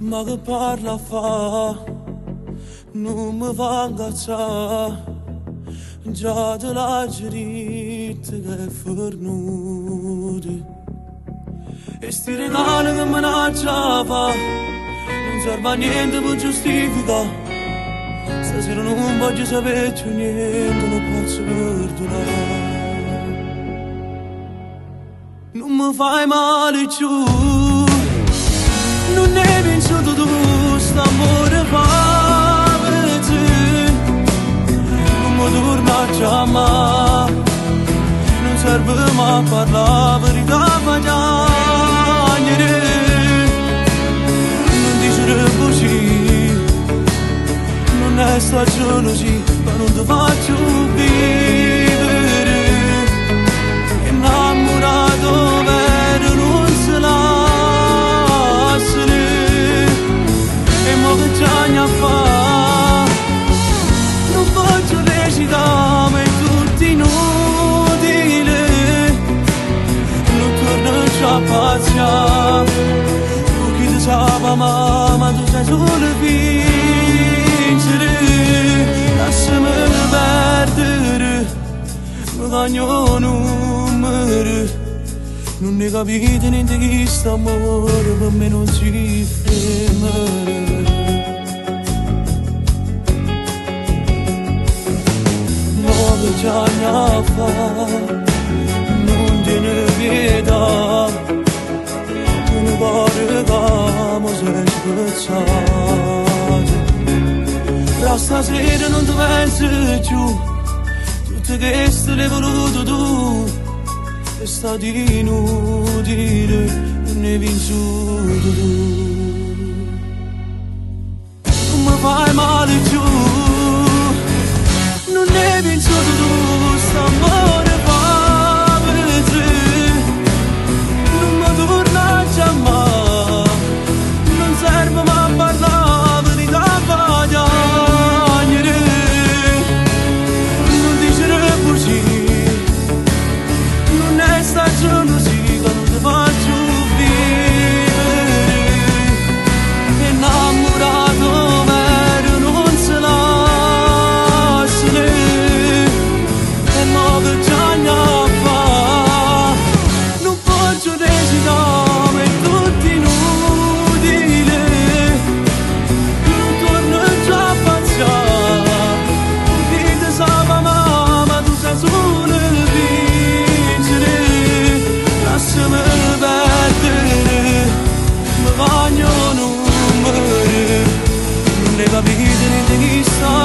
Ma che parla a fa? Nun me fa incazzà. Già te l'aggio ditto che è fernuto. E sti regali che me n'aggia fa? Nun serve a niente per giustificà. Stasera nun voglio sapè cchiù niente, nun pozzo perdonà. Nun me fai male cchiù. Nun è vinciuto tu, st'ammore faveze. Nun me torna a chiammà. Nun serve ma parlà, verità fa chiagnere. Nun dicere bugie, nun è sta gelosia, ma non ti faccio vivere. Innamorato vero non se lasciano. E mo che già fa? Non voglio recitare, ma è tutto inutile. Non torno già a pazziare. Tu chi ti sa mamma, tu sai solo vincere. Lasciami perdere, mi cagno numero. Non ne capite niente chi sta amore, per me non si ferma. Ma che già ne fa, non te ne pietà. Un cuore che mi si è spezzato. Però stasera non ti pensi più, tutto questo l'hai voluto tu. È stato inutile, non hai vinto tu. Non mi fai male più, non hai vinto tu, st'amore faveze. Non mi torna a chiamare, non serve ma parlare, verità fa chiagnere. Non dicere bugie, non è sta gelosia che non ti faccio vivere. Innamorato vero non se lasciano. E mo che già ne fa? Non posso recitare, ma è tutto inutile. Non torno già a pazziare. Chi ti sa mamma, tu sai solo vincere. Lasciami perdere, mi cagno numero. Non ne capite niente chi sta.